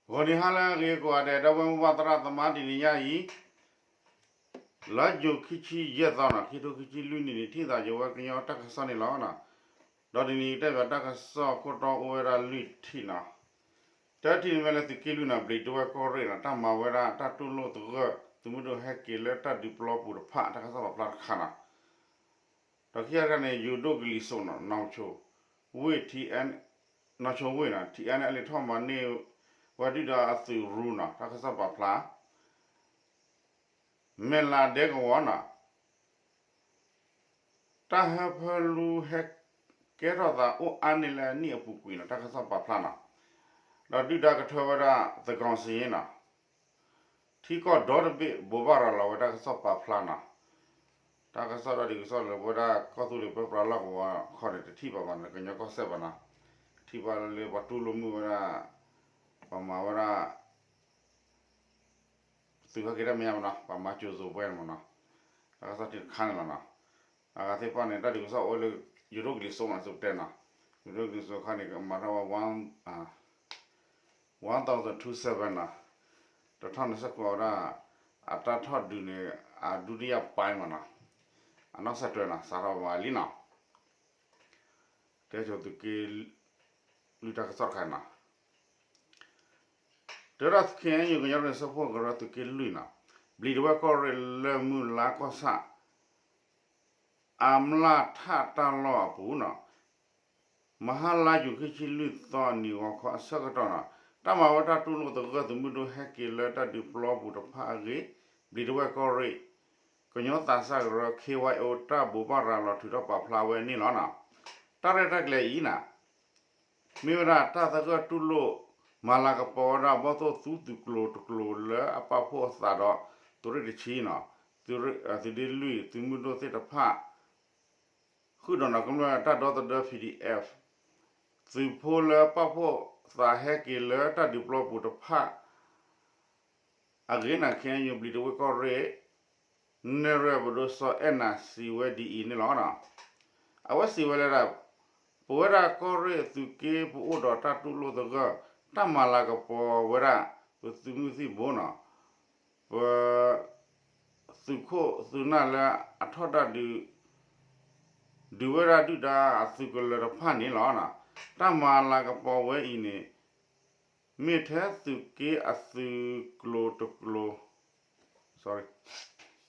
ဂီၤနံၤဟါလၢအဂ့ၤကိးဂၤဒဲး ဒီပုၢ်ဝဲၢ်မိၢ်ပၢ်သရၣ်သမါ တနံၤညါအံၤ လါယူၤခံဆံယဲၢ်သီနီၤ ခံထိခံဆံလွံၢ်နံၣ်န့ၣ် ထံၣ်သးယဝဲကညီတၢ်ကစီၣ်န့ၣ်လီၤ. ဒီးတနံၤအံၤတဲဘၣ်တၢ်ကစီၣ်ခိၣ်တီအိၣ်ဝဲဒၣ်လွံၢ်ထံၣ်နီၤ. တထံၣ်န့ၣ်မ့ၢ်လၢသုးက့လွံၢ်နီၤ ဘျံးဒဝဲၢ်ကီၢ်ရ့ၣ်နီၤ တၢ်မၤဝဲဒၣ်တၢ်တူၢ်လိာ်သဂၢၢ် သုးမုၢ်ဒိၣ်ဟဲက့ၤလၢတၢ်ဒုးပျီပူၤတဖၣ် တၢ်ကစီၣ်ပာ်ဖျါတခါနီၤ. ဒီးခံဂၤတခါန့ၣ် ယိၤဒိၣ်ကလံၤစိးနီၤ နီၢ်ဆိဝ့ၢ် နီၢ်ဆိဝ့ၢ်နီၤ ထံအါန့ၢ်အလံာ်ထီၣ်မၤန့ၢ် ဝဲဒုၣ်ဒါအသုးရူနီၤ တၢ်ကစီၣ်ပာ်ဖျါ မဲၢ်လးဒဲကဝီၤနီၤ တၢ်ဟၢဖၢလူဟဲကဲထီၣ်သးအိၣ်အါန့ၢ်လၢအနံၣ်အပူၤကွံာ်နီၤ တၢ်ကစီၣ်ပာ်ဖျါနီၤ. ဒီးဒုၣ်ဒါကထၢဝဲဒၣ်သကိးစ့နီၤ ထံကီၢ်ဒီတဘ့ၣ် ဘိးဘၣ်ရၤလီၤဝဲတၢ်ကစီၣ်ပာ်ဖျါနီၤ. တၢ်ကစီၣ်ဒီးဒ်ကစီၣ်လၢဝဲဒၣ်ကီၢ်သူလ့ၤပၢပြးလီၢ်ကဝီၤခီန့ၣ် တထံၣ်ဘၣ်ဘၣ်နီၤ ကညီကီၢ်စဲၣ်ဘၣ်နီၤ. ထံၣ်ဘၣ်လၢပှၤတူၢ်လိာ်မုာ်ဝဲဒၣ် ပှၤမၤဝဲဒၣ် သုးဟဲက့ၤတၢ်မဲာ်ညါမနီၤ ပှၤမၤကၠိၤစိၤပှဲၤမနီၤ. တၢ်ကစီၣ်တခါန့ၣ်လီၤနီၤ. အဂၤသ့ၣ်တဖၣ်န့ၣ် တၢ်ဒုးကစီၣ်အိၣ်လၢ ယိၤဒိၣ်ကလံၤစိးမနီၤ သုးပတဲနီၤ. ယိၤဒိၣ်ကလံၤစိးခါန့ၣ် ကမၤထီၣ်ဝဲ one thousand two sevenနီၤ တထီၣ်န့ၣ်စ့ၢ်ကီးဝဲဒၣ် အတၢ်ထီၣ်ဒုးန့ၣ် အဒုတိယပိုင်းမနီၤ. အနီၢ်ဆၢၣ်တွဲနီၤ စးထီၣ်ဝဲလံနီၤ. ကဲကၠိၤသုးက့ လွံၢ်တၢ်ကစီၣ်တခါနီၤ. တဲဒၣ် ခဲအံၤ ကညီတနံၤစၢဖှိၣ်ကရၢသုးက့လွံၢ်နီၤ ဘျံးဒဝဲၢ်ကီၢ်ရ့ၣ်လၢမုၢ်လါကီၢ်ဆၣ် အမျၢ်ထၣ်တၢ်လီၢ်အပူၤနီၤ မဟါလါယူၤခံဆံလွံၢ်သီနံၤဂီၤခီအဆၢကတီၢ်နီၤ တၢ်မၤဝဲတၢ်တူၢ်လိာ်သဂၢၢ်သုးမုၢ်ဒိၣ်ဟဲက့ၤလၢတၢ်ဒုးပျီပူၤတဖၣ်အဂ့ၢ် ဘျံးဒဝဲၢ်ကီၢ်ရ့ၣ် ကညီသးစၢ်ကရၢ K Y O တၢ်ဘိးဘၣ်ရၤလီၤထုးထီၣ်ပာ်ဖျါဝဲန့ၣ်လီၤနီၤ. တၢ်ရဲၣ်တၢ်ကျဲၤအံၤနီၤ မ့ၢ်ဝဲဒၣ်တၢ်သဂၢၢ်တူၢ်လိာ် မၤလၤကပီၤဝဲဒၣ်ဘီၣ်သိၣ်သူသုးကျိၤတကျိၤလၢအပာ်ဖှိၣ်အသးဒီး သုးရ့ၣ်တဆံနီၤ သုးရ့ၣ် သုးဒ့လွံၢ် သုးမုၢ်ဒိၣ်သ့ၣ်တဖၣ် ဃုာ်ဒီးနီၤကမျၢၢ်တၢ်ဒီသဒၢ P D F သုးဖိလၢပာ်ဖှိၣ်သးဟဲက့ၤလၢတၢ်ဒုးပျီပူၤတဖၣ် အဂ့ၢ်န့ၣ် ခဲအံၤ ဘျံးဒဝဲၢ်ကီၢ်ရ့ၣ် နဲၣ်ရွဲၣ်ပဒိၣ်စီၤအဲၣ်နၤစံးဝဲဒ်အံၤန့ၣ်လီၤ. အဝဲစံးဝဲလၢဒၣ် ပဝဲဒၣ်ကီၢ်ရ့ၣ်သုးက့ပအိၣ်ဒီးတၢ်တူၢ်လိာ်သဂၢၢ် တၢ်မၤလၤကပီၤဝဲဒၣ် ပသုးမုၢ်သံၣ်ဘိနီၤ ပ သုးခိၣ်သုးနၢ်လၢအထီၣ်တၢ်ဒုး ဒုးဝဲဒၣ်ဒုၣ်ဒါအသုးကလၢၤတဖၣ်န့ၣ်လီၤ. တၢ်မၤလၤကပီၤဝဲအံၤန့ၣ် မ့ၢ်ထဲသုးက့အသုးကျိၤတကျိၤ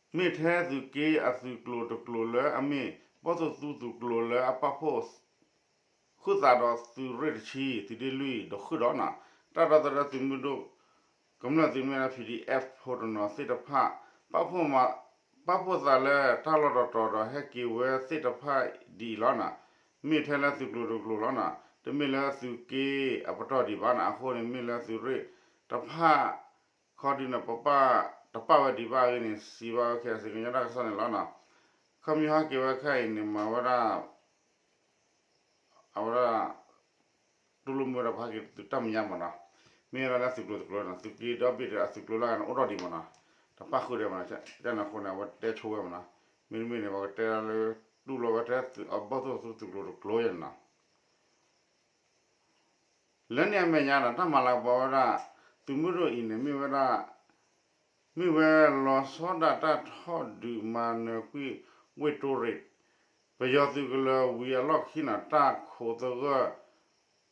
မ့ၢ်ထဲသုးက့အသုးကျိၤတကျိၤလၢအမ့ၢ် ဘီၣ်သိၣ်သူသုးကျိၤလၢအပာ်ဖှိၣ် ဃုာ်သးဒီးသုးရ့ၣ်တဆံ သုးဒ့လွံၢ်ဒီးဃုာ်ဒီးနီၤ တၢ်ဒီသဒၢသုးမုၢ်ဒိၣ် ကမျၢၢ်သုးမုၢ်ဒိၣ် P D F ဖိတနီၤသ့ၣ်တဖၣ် ပာ်ဖှိၣ်သးလၢတၢ်လီၢ်တတီၤဒီးဟဲက့ၤဝဲသ့ၣ်တဖၣ်ဒ်အံၤလီၤနီၤ မ့ၢ်ထဲလၢသုးကျိၤတကျိၤလီၤနီၤ တမ့ၢ်လၢသုးက့အပတီၢ်ဒံးဘၣ်နီၤ အဃိန့ၣ်မ့ၢ်လၢသုးရ့ၣ်တဖၣ် ခီဒုးန့ၣ် ပပာ်တပာ်ဝဲဒံးဘၣ်အဂ့ၢ်န့ၣ် စံးဘၣ်ဝဲခဲအံၤ ကညီတၢ်ကစီၣ်န့ၣ်လီၤနီၤ ခီဖျိဟဲက့ၤဝဲခဲအံၤန့ၣ် မၤဝဲဒၣ် အဝဲဒၣ် တူၢ်လိာ်မုာ်ဝဲဒၣ်ပှၤဟဲက့ၤသုးတၢ်မဲာ်ညါမနီၤ မ့ၢ်ဝဲဒၣ်လၢသုးကျိၤတကျိၤနီၤ သုးက့ဒီဘ့ၣ်ဒီးအသုးကျိၤလၢအဂၤန့ၣ် အိၣ်ထီၣ်ဒံးမနီၤ တပာ်ဃုာ်ဒီးမနီၤ တၢ်န့ၣ်အဃိန့ၣ် အဝဲတဲဆိဝဲမနီၤ မ့တမ့ၢ်န့ၣ် ပှၤကတဲလၢ တူၢ်လိာ်ဝဲထဲအဘီၣ်သိၣ်သူသုးကျိၤတကျိၤယဲၢ်နီၤ လၢန့ၣ်အမဲာ်ညါဒီး တၢ်မၤလၤကပီၤဝဲဒၣ် သုးမုၢ်ဒိၣ်အံၤန့ၣ် မ့ၢ်ဝဲဒၣ် မ့ၢ်ဝဲလီၤဆီဒၣ်တၢ်ထီၣ်ဒုးမၤနၢၤကွံာ်ဝ့ၢ်တိရ့ၣ် ပယီၤသုးကလၢၤဝံၤအလီၢ်ခံနီၤ တၢ်ခိးသဂၢၢ်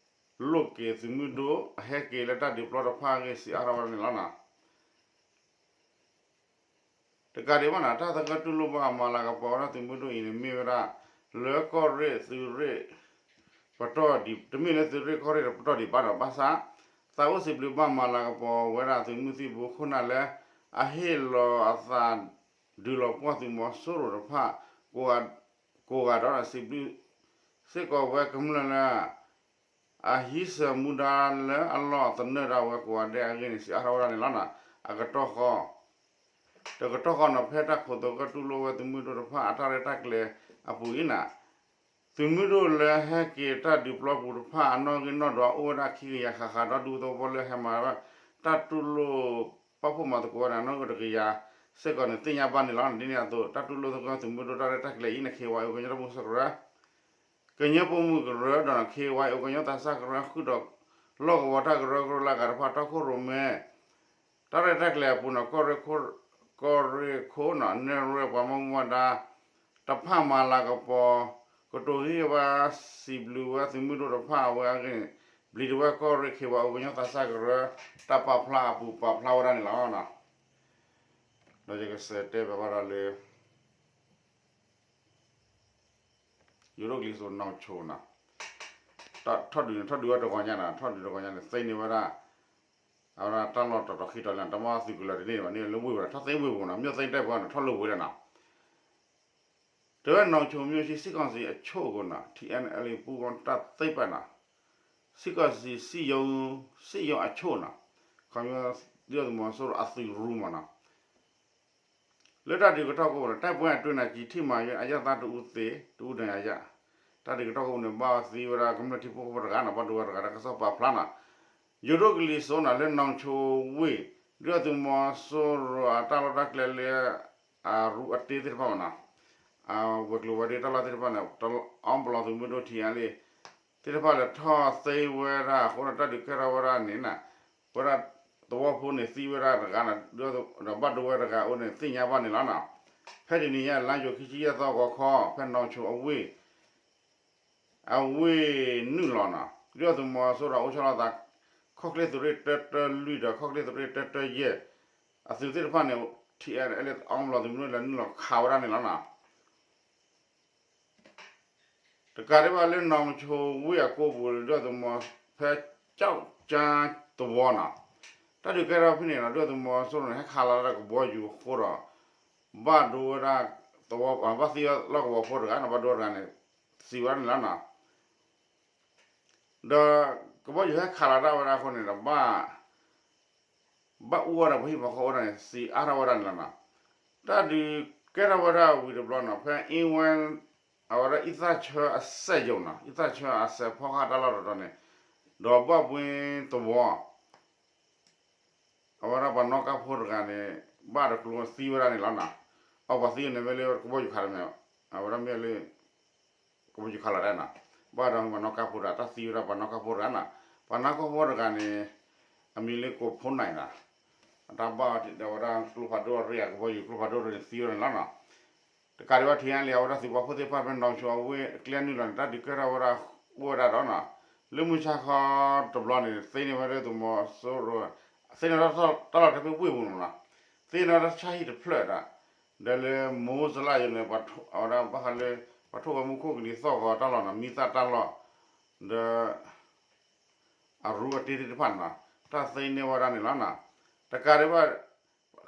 လိၣ်က့ၤသုးမုၢ်ဒိၣ် အဟဲက့ၤလၢတၢ်ဒုးပျီတဖၣ်အဂ့ၢ်စံးအါထီၣ်ဝဲဒၣ်န့ၣ်လီၤနီၤ တကးဒံးဘၣ်နီၤ တၢ်သဂၢၢ်တူၢ်လိာ်ဘၣ်မၤလၤကပီၤဝဲဒၣ်သုးမုၢ်ဒိၣ်အံၤန့ၣ် မ့ၢ်ဝဲဒၣ် လၢကီၢ်ရ့ၣ်သုးရ့ၣ် ပတီၢ်ဒံး တမ့ၢ်လၢသုးရ့ၣ်ကီၢ်ရ့ၣ်တပတီၢ်ဒံးဘၣ်နီၤ ဘၣ်ဆၣ် သးအိၣ်စံးဘျုးဘၣ်မၤလၤကပီၤဝဲဒၣ်သုးမုၢ်သံၣ်ဘိခိၣ်နၢ်လၢ အဟ့ၣ်လီၤအသး ဒုးလီၤပှီၢ်သုးမီၤစိရိၤတဖၣ် ကိးဂၤဒီး စံးဘျုးစ့ၢ်ကီးဝဲကမျၢၢ်လၢ အဟံးစၢၤမူဒါလၢအလီၢ်သနၢၣ်ဒၣ်ဝဲကိးဂၤဒဲးအဂ့ၢ်န့ၣ် စံးအါထီၣ်ဝဲဒၣ်န့ၣ်လီၤနီၤ. အကတီၢ်ဃီ တကတီၢ်ဃီနီၤ ဖဲတၢ်ခိးသဂၢၢ်တူၢ်လိာ်ဝဲသုးမုၢ်ဒိၣ်တဖၣ်အတၢ်ရဲၣ်တၢ်ကျဲၤအပူၤအံၤနီၤ သုးမုၢ်ဒိၣ်လၢဟဲက့ၤတၢ်ဒုးပျီပူၤတဖၣ်အနီၣ်ဂံၢ်နီၣ်ဒွးအိၣ်ဝဲဒၣ်ခံကယၤဃၣ်ဃၣ်ဒီး ဒူသဝီဖိလၢဟဲမၤဝဲ တၢ်တူၢ်လိာ်ပာ်ဖှိၣ်မၤသကိးဝဲဒၣ်နီၣ်ဂံၢ်တကယၤစ့ၢ်ကီးန့ၣ် သ့ၣ်ညါဘၣ်န့ၣ်လီၤ. ဒ်န့ၣ်အသိး တၢ်တူၢ်လိာ်သဂၢၢ်သုးမုၢ်ဒိၣ်တၢ်ရဲၣ်တၢ်ကျဲၤအံၤန့ၣ် ခ့ဝါအံၤ ကညီတၢ်မုၢ်ဆ့ၣ်ကရၢ ကညီပိာ်မုၣ်ကရၢဒီး ခ့ဝါအံၤ အိၣ်ကညီသးစၢ်ကရၢ ဃုာ်ဒီးလီၢ်ကဝီၤတၢ်ကရၢကရိလၢအဂၤတဖၣ် တီခိၣ်ရိၣ်မဲ တၢ်ရဲၣ်တၢ်ကျဲၤအပူၤန့ၣ် ကီၢ်ရ့ၣ်ခိၣ် ကီၢ်ရ့ၣ်ခိၣ်န့ၣ် နဲၣ်ရွဲၣ်ပှၤမူဘၣ်ဒါတဖၣ် မၤလၤကပီၤ ကတိၤဟ့ၣ်ဝဲ စံးဘျုးဝဲသုးမုၢ်ဒိၣ်တဖၣ် အဝဲအဂ့ၢ် ဘျံးဒဝဲၢ်ကီၢ်ရ့ၣ် ခ့ဝါ အိၣ်ကညီသးစၢ်ကရၢ တၢ်ပာ်ဖျါအပူၤ ပာ်ဖျါဝဲဒၣ်န့ၣ်လီၤ. ဒီးယကစံးတဲဘၣ်ဘၣ်ဒီးလၢ ယိၤဒိၣ်ကလံၤစိး နီၢ်ဆိန့ၣ် ထီၣ်ဒုးန့ၣ် ထီၣ်ဒုးဝဲတဂီၤညါန့ၣ် ထီၣ်ဒုးတဂီၤညါန့ၣ် သ့န့ၢ်ဝဲဒၣ် အဝဲဒၣ်တၢ်လီၢ်တတီၤခံတီၤလံ တမ့ၢ်သုးကလၢၤတန့ၢ်ဘၣ်န့ၣ် လၢဝ့ၢ်ပူၤန့ၣ် ထီၣ်သ့ဝ့ၢ်ပူၤန့ၣ် မ့ၢ်သ့တဲပှၤန့ၣ် ထီၣ်လၢဝ့ၢ်လီၤန့ၣ် တဲဝဲ နီၢ်ဆိ မြို့ရှိ စစ်ကောင်စီအချုပ်ကို နီၣ် ထံၣ်အဲၣ်အဲၣ်လ်ပူၤတၢ်သ့ပာ်န့ၣ် စစ်ကောင်စီ စစ်ရုံး စစ်ရုံးအချုပ်န့ၣ် ခီပညီ ဒုၣ်ဒါသုးမီၤစိရိၤအသုးရူၢ်မးန့ၣ် လၢတၢ်ဒုးကထီၣ်ကိးပူၤန့ၣ် တိုက်ပွဲအတွင်း ကျည်ထိမှန် အရပ်သားတစ်ဦးသေ တစ်ဦးဒဏ်ရာရ တၢ်ဒုးကထီၣ်ကိးပူၤန့ၣ် ဘၣ်သံဝဲဒၣ်ကမျၢၢ်ထံဖိကီၢ်ဖိတဂၤန့ၣ် ဘၣ်ဒိဝဲတဂၤ တၢ်ကစီၣ်ပာ်ဖျါန့ၣ် ယိၤဒိၣ်ကလံၤစိးန့ၣ် လၢနီၢ်ဆိဝ့ၢ် ဒုၣ်ဒါသုးမီၤစိရိၤအတၢ်လီၢ်တၢ်ကျဲလၢ အရူအတ့သ့ၣ်တဖၣ်မးန့ၣ် အဝဲၤကျိၤဝဲၤဒ့တၢ်လီၢ်သ့ၣ်တဖၣ်န့ၣ် အီပလီၢ်သုးမုၢ်ဒိၣ်ထံအါလံ သ့ၣ်တဖၣ်လဲၤထီၣ်သ့ဝဲဒၣ်အဃိန့ၣ် တၢ်ဒုးကဲထီၣ်ဝဲဒၣ်န့ၣ်န့ၣ် ဝဲဒၣ်သဝီဖိန့ၣ်သံဝဲဒၣ်တဂၤန့ၣ် ဒီးဘၣ်ဒိဝဲတဂၤအိၣ်န့ၣ် သ့ၣ်ညါဘၣ်န့ၣ်လီၤန့ၣ်. ဖဲတနံၤညါ လါယူၤခံဆံယဲၢ်သီဂီၤခီ ဖဲနီၢ်ဆိအဝ့ၢ် အဝ့ၢ်နုာ်လီၤန့ၣ် ဒုၣ်ဒါသုးမီၤစိရိၤအိၣ်ဆီလီၤသး ခီၣ်ချ့သုးရ့ၣ်တၢတၢလွံၢ်ဒီး ခီၣ်ချ့သုးရ့ၣ်တၢတၢယဲၢ် အသုးသ့ၣ်တဖၣ်န့ၣ် ထံအဲၣ်အဲၣ်လ် အီပလီၢ်သုးမုၢ်ဒိၣ်လဲၤနုာ်လီၤခးဝဲဒၣ်န့ၣ်လီၤန့ၣ်. တကးဒံးဘၣ်လၢနီၢ်ဆိဝ့ၢ်အကိးပူၤ ဒုၣ်ဒါသုးမီၤ ဖဲကၠီကၠါသဝီန့ၣ် တၢ်ဒုးကဲထီၣ်ဖဲန့ၣ်ဒီး ဒုၣ်ဒါသုးမီၤစိရိၤန့ၣ် ဟဲခးလီၤဒၣ်ကဘီယူၤအဃိဒီး ဘၣ်ဒိဝဲဒၣ်သဝီ ဘၣ်သံလီၢ်ကဝီၤဖိတဂၤန့ၣ် ဘၣ်ဒိတဂၤန့ၣ် သံဝဲဒၣ်န့ၣ်လီၤန့ၣ်. ဒီးကဘီယူၤဟဲခးလီၤဒၣ်ဝဲဒၣ်အဃိန့ၣ်ဒီး ဘၣ် ဘၣ်အူဝဲဒၣ်ပှၤဟံၣ်ပှၤဃီအိၣ်ဒၣ်န့ၣ် သံအါထီၣ်ဝဲဒၣ်န့ၣ်လီၤန့ၣ်. တၢ်ဒုးကဲထီၣ်ဝဲဒၣ်ဝံၤတဘျီန့ၣ် ဖဲအ့ဝဲ အဝဲဒၣ်အံသၣ်ဆၢအစဲးယိာ်န့ၣ် အံသၣ်ဆၢအစဲးဖီဃာ်တၢ်လီၢ်တတီၤန့ၣ် ဒီးဘၣ်ဘှ့သဝီ အဝဲဒၣ်ပှၤနီၣ်ကါဖိတဂၤန့ၣ် ဘၣ်တကျိၤသံဝဲဒၣ်န့ၣ်လီၤန့ၣ်. အပှၤသံန့ၣ်မ့ၢ်လၢကဘီယူၤခးတမ့ၢ် အဝဲဒၣ်မ့ၢ်လၢ ကဘီယူၤခးလီၤဒၣ်န့ၣ် ဘၣ်ဒီးပှၤနီၣ်ကါဖိတဂၤ တၢ်သံဝဲဒၣ်ပှၤနီၣ်ကါဖိတဂၤန့ၣ်. ပှၤနီၣ်ကါဖိတဂၤန့ၣ် အမံၤလၢကိးဖိနၢ်န့ၣ် အတၢ်ဘၣ်ဒီးဝဲဒၣ်ကျိဖးဒိၣ်အရ့ၣ် ကဘီယူၤကျိဖးဒိၣ်အရ့ၣ်န့ၣ်သံဝဲဒၣ်န့ၣ်လီၤန့ၣ်. တကးဒံးဘၣ်ထံအါလံ အဝဲဒၣ်သုးပာ်ဖှိၣ်သ့ၣ်တဖၣ်ဖဲနီၢ်ဆိအဝ့ၢ်ကျဲနုာ်လီၤန့ၣ် တၢ်ဒုးကဲထီၣ်ဝဲဒၣ်အိၣ်ဝဲဒၣ်ဒီးန့ၣ် လၢမုၢ်ဆါခီတဘျီန့ၣ် သ့န့ၢ်ဝဲဒၣ်သုးမီၤစိရိၤ သ့န့ၢ်ဝဲဒၣ်တၢ်လီၢ်တဖၣ်ဝ့ၢ်ပူၤန့ၣ်လီၤ. သ့န့ၢ်ဝဲဒၣ်တၢ်ဆါဟံၣ်တဖျၢၣ်ဒၣ် ဒီးလၢမိၢ်စလၣ်ယိၤန့ၣ် အဝဲဒၣ်ဘၣ်ဃးလၢ ပှၤထိၣ်ဝဲမူခိၣ်ကလံၤသီၣ်ဂီၤတၢ်လီၢ်န့ၣ် မံသၣ်တၢ်လီၢ် ဒီး အရူအတ့သ့ၣ်တဖၣ်န့ၣ်လီၤ တၢ်သ့န့ၢ်ဝဲဒၣ်န့ၣ်လီၤန့ၣ်. တကးဒံးဘၣ်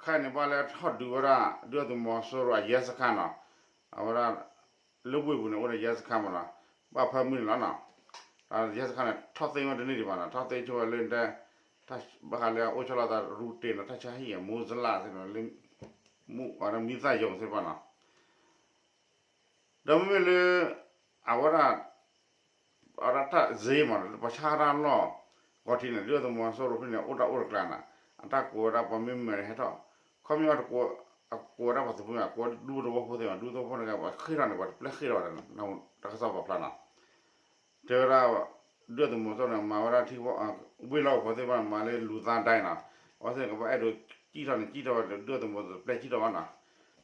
ခဲအံၤန့ၣ် ဘၣ်လၢထီၣ်ဒုးဝဲဒၣ် ဒုၣ်ဒါသုးမီၤစိရိၤအရဲစခန်းန့ၣ်လီၤ. အဝဲဒၣ် လၢဝ့ၢ်ပူၤန့ၣ် အိၣ်ဒီးရဲစခန်းမ့ၢ်လီၤ. ဘၣ်ဖၢမုၢ်န့ၣ်လီၤန့ၣ်. ရဲစခန်းန့ၣ် ထီၣ်သ့ဝဲတန့ၢ်ဒံးဘၣ်န့ၣ် ထီၣ်သ့ဆိဝဲလၢတဲ ဘၣ်ဃးလၢအအိၣ်ဆီလီၤသးရူတ့န့ၣ် တၢ်ဆါဟံၣ်အမိၢ်စလၣ်သ့ၣ်န့ၣ် လၢ မံသၣ်ယိၤသ့ၣ်တဖၣ်န့ၣ်လီၤ. ဒီးမ့မ့ၢ်လၢ အဝဲဒၣ် အဝဲဒၣ်တၢ်စ့မး ပှၤဆါတၢ်လီၢ် ဂီၤထံးန့ၣ် ဒုၣ်ဒါသုးမီၤစိရိၤဖဲန့ၣ် အိၣ်တၢ်အိၣ်တကျါန့ၣ် အတၢ်ကိးဝဲဒၣ်ပှၤမ့ၢ်မဲာ်ဟဲထီၣ် ခီပညီတကိး အကိးဝဲဒၣ်ပှၤသုးဖိ အကိးဒူသဝီဖိသ့ၣ်မး ဒူသဝီဖိန့ၣ် ပှၤဃ့ထီၣ်န့ၣ် ပှၤတပျဲဃ့ထီၣ်ဝဲဒၣ် တၢ်ကစီၣ်ပာ်ဖျါန့ၣ် တဲဝဲဒၣ် ဒုၣ်ဒါသုးမီၤစိရိၤန့ၣ် မၤဝဲဒၣ်ထံ ဝ့ၢ်လီၢ်ကဝီၤသ့ၣ်တဖၣ်န့ၣ် မၤလၢလူၤသးဒဲးန့ၣ် အဝဲသ့ၣ်န့ၣ် ကဘၣ်အဲၣ်ဒိးကံၣ်ထီၣ်န့ၣ် ကံၣ်ထီၣ်ဝဲဒၣ် ဒုၣ်ဒါသုးမီၤစိရိၤတပျဲကံၣ်ထီၣ်ဘၣ်န့ၣ်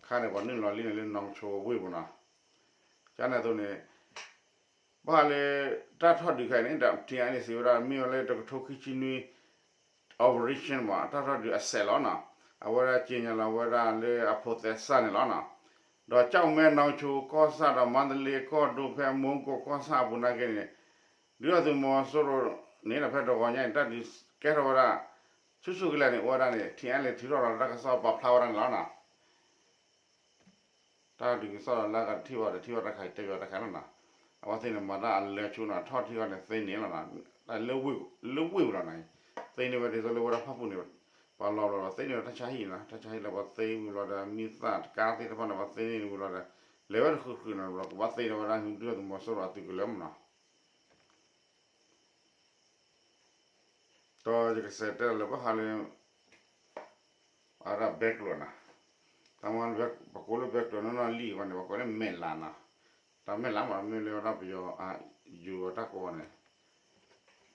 ခါန့ၣ် ပှၤနုာ်လီၤလံန့ၣ်လၢနီၢ်ဆိဝ့ၢ်ပူၤန့ၣ် ကန့ၣ်အသိးန့ၣ် ဘၣ်ဃးလၢ တၢ်ထီၣ်ဒုးခဲအံၤန့ၣ် ထံအါန့ၣ်စံးဝဲဒၣ် မ့ၢ်ဝဲလၢတကထိခံဆံနွံ operation မး တၢ်ထီၣ်ဒုးအစဲးလီၤန့ၣ် အဝဲဒၣ်က့ၤညါလီၤဝဲဒၣ်လၢအဖိးသဲစးန့ၣ်လီၤန့ၣ်. ဒီးကၠီၣ်မဲ နီၢ်ဆိ ကီၢ်ဆၣ်ဒီးမါတလ့ကီၢ်ဒိၣ် ဖဲမိၢ်ကိးကီၢ်ဆၣ်အပူၤနာ်က့န့ၣ် ဒုၣ်ဒါသုးမီၤစိရိၤန့ၣ် ဖဲတဂီၤညါအံၤ တၢ်ဒုးကဲထီၣ်ဝဲဒၣ် ဆူၣ်ဆူၣ်ကလဲာ်န့ၣ် အိၣ်ဝဲဒၣ်န့ၣ် ထံအါန့ၣ် ထုးထီၣ်လီၤတၢ်ကစီၣ်ပာ်ဖျါဝဲဒၣ်န့ၣ်လီၤန့ၣ်. တၢ်ဒုးကစီၣ်လၢအဂၤတထံၣ်ဘၣ်ဒီး ထံၣ်ဘၣ်တၢ်ခါအံၤ တဲဘၣ်တၢ်ခါလီၤန့ၣ်. အဝဲသ့ၣ်န့ၣ် မၤတၢ်အလဲၤဆူန့ၣ် ထီၣ်ထံဂီၤန့ၣ် သ့န့ၢ်လီၤန့ၣ်. လၢဝ့ၢ်ပူၤလီၤန့ၣ် သ့န့ၢ်ဝဲဒ်သိးလၢဝဲဒၣ်ဖၣ်ပူၤန့ၣ် ပှၤလီၤဘျီဒီး သ့န့ၢ်ဝဲတၢ်ဆါဟံၣ်န့ၣ် တၢ်ဆါဟံၣ်လၢပှၤသ့ဝံၤဘျီဒီး မံသၣ်တကါသ့ၣ်တဖၣ်န့ၣ် ပှၤသ့န့ၢ်ဝံၤဘျီဒီး လဲၤဝဲတဃုာ်ဃုာ်န့ၣ်ဘျီ ကဘၣ်သ့န့ၢ်ဝဲဒၣ်ဒုၣ်ဒါသုးမီၤစိရိၤအသုးကလၢၤမးန့ၣ်. ဒီးယကစံးတဲလၢဘၣ်ဃးလၢ အဝဲဒၣ်ဘဲကျိၤန့ၣ်, တၢ်မ့ၢ်ပကိးလၢဘဲကျိၤနီၢ်နီၢ်လံအဂီၢ်န့ၣ် ပကိးလၢမဲာ်လးန့ၣ်, တၢ်မဲၢ်လးမး မ့ၢ်လၢဝဲဒၣ်ပယီၤ ယူၤအတၢ်ကိးန့ၣ်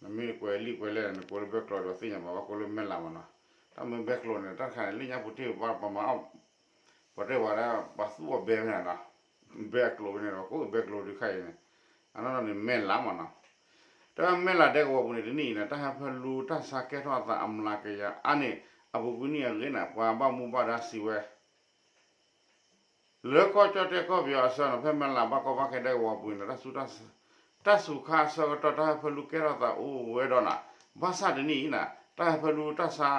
နမ့ၢ်ကွဲးလံာ်ကွဲးလဲၢ် နကိးလၢဘဲကျိးဒီးသ့ၣ်ညါဘၣ် ဘၣ်ကိးလၢမဲၢ်လးမးနီၤ. တၢ်မ့ၢ်ဘဲကျိးန့ၣ် တၢ်တခါန့ၣ် လၢညါပူၤတ့ၢ်ပှၤပမၤအီၣ် ပှၤတဲဝဲဒၣ် ပှၤသူၣ်အီၣ်ဘဲဖဲန့ၣ်နီၤ, ဘဲအကျိးဖဲန့ၣ်ဒီး ကိးဘဲကျိးဒုးခါအံၤန့ၣ် အနီၢ်နီၢ်န့ၣ် မဲၢ်လးမးနီၤ. တၢ်မဲၢ်လးဒဲကဝီၤပူၤန့ၣ် တနံၣ်အံၤန့ၣ် တၢ်ဟၢဖၢလူတၢ်ဆါကဲထီၣ်သးအမျးကယၤအါန့ၢ် အပူၤကွံာ်နံၣ်အဂ့ၢ်န့ၣ် ပှၤဘၣ်မူဘၣ်ဒါစံးဝဲ လၢကီၢ်ကၠီၣ်တဲၣ်ကီၢ်ပယီၤအဆၢန့ၣ် ဖဲမဲၢ်လးဘၣ်ကီဘၣ်ခဲဒဲကဝီၤပူၤန့ၣ် တၢ်ဆူး တၢ်ဆူးခါအဆၢကတီၢ် တၢ်ဟၢဖၢလူကဲထီၣ်သးအိၣ်ဝဲဒီးနီၤ, ဘၣ်ဆၣ်တနံၣ်အံၤန့ၣ် တၢ်ဟၢဖၢလူတၢ်ဆါ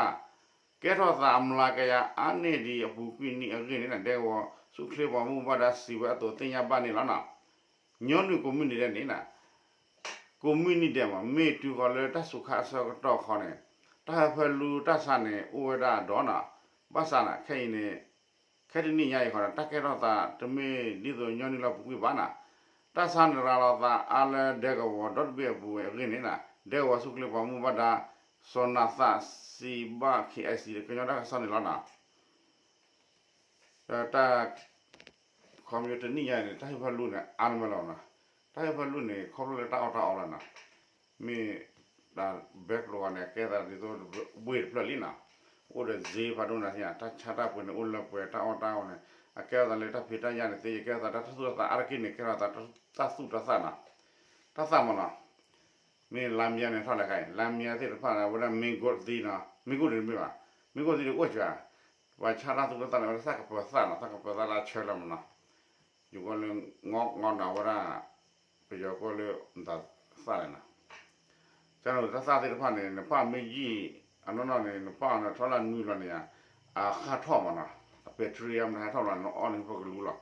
ကဲထီၣ်သးအမျးကယၤအါန့ၢ်ဒံးအပူၤကွံာ်နံၣ်အဂ့ၢ်န့ၣ် ဒဲကဝီၤဆူၣ်ချ့ပှၤမူဘၣ်ဒါစံးဝဲအသိးသ့ၣ်ညါဘၣ်န့ၣ်လီၤနီၤ. ညီနုၢ်ကိးမုၢ်နံၤဒဲးန့ၣ် ကိးမုၢ်နံၤဒဲးမး မ့ၢ်တုၤဃီၤလၢတၢ်ဆူးခါအဆၢကတီၢ်ခီန့ၣ် တၢ်ဟၢဖၢလူတၢ်ဆါန့ၣ် အိၣ်ဝဲဒၣ်ဒီးနီၤ, ဘၣ်ဆၣ်န့ၣ် ခဲအံၤန့ၣ် ခဲတနံၣ်ညါအံၤဃီန့ၣ် တၢ်ကဲထီၣ်သးတမ့ၢ်ဒ်သိးညီနုၢ်လၢပူၤကွံာ်ဘၣ်နီၤ, တၢ်ဆါန့ၣ်ရၤလီၤသးအါလၢဒဲကဝီၤဒီတဘ့ၣ်အပူၤအဂ့ၢ်န့ၣ် ဒဲကဝီၤဆူၣ်ချ့ပှၤမူဘၣ်ဒါ စီၤနၤသးစံးဘၣ် ခ့ၣ်အဲၣ်စံၣ် ကညီတၢ်ကစီၣ်န့ၣ်လီၤနီၤ. တၢ် ခီပညီတနံၣ်ညါအံၤန့ၣ် တၢ်ဟၢဖၢလူန့ၣ် အါန့ၢ်မးလီၤနီၤ. တၢ်ဟၢဖၢလူန့ၣ် ခီဖျိလၢတၢ်အီၣ်တၢ်အီလီၤနီၤ. မ့ၢ်တၢ်ဘဲကျိးဂၤန့ၣ် အကဲသးဒ်သိးဝ့ၢ်တဖျၢၣ်လံနီၤ. အိၣ်ဒီးစ့ဖးဒိၣ်နၤသ့ၣ်ညါ တၢ်ဆါတၢ်ပှ့ၤန့ၣ် အိၣ်လၢပှဲၤတၢ်အီၣ်တၢ်အီန့ၣ် အကဲသးလၢတၢ်ဖံးတၢ်ညၣ်န့ၣ်သ့ ယကဲသးတၢ်သူၣ်တၢ်သးအါတက့ၢ်န့ၣ် ကဲထီၣ်သးတၢ်သူၣ်တၢ်သးနီၤ. တၢ်သးမးနီၤ. မ့ၢ်လါမၠဲန့ၣ်ထီၣ်လဲၣ်ခါအံၤ လါမၠဲသ့ၣ်တဖၣ်န့ၣ် အဝဲဒၣ်မ့ၢ်ဂိၢ်သံနီၤ မ့ၢ်ဂိၢ်သံတမ့ၢ်ဘၣ် မ့ၢ်ဂိၢ်သံတအိၣ်စှၤ ပှၤဆါတၢ်သူၣ်တၢ်သးန့ၣ် အဝဲဒၣ်သၣ်ကပၢၤသၣ်နီၤ သၣ်ကပၢၤသၣ်လၢအဆၢလၢမးနီၤ ယိၤကီၢ်လၢ ငီငီနီၤ အဝဲဒၣ် ပယီၤကီၢ်လၢ မသးသၣ်လဲၣ်နီၤ ကန့ၣ်တၢ်သၣ်သ့ၣ်တဖၣ်န့ၣ် နပာ်မ့ၢ်ယံာ် အနီၢ်နီၢ်န့ၣ် နပာ်အီၤန့ၣ် ထီၣ်လၢနွံလီၤန့ၣ် အဃၣ်ထီၣ်မးနီၤ အ bacteria မ့ၢ်ဟဲထီၣ်လီၤ နအီၣ်န့ၣ်ဟံၣ်ဖိကလူလီၤ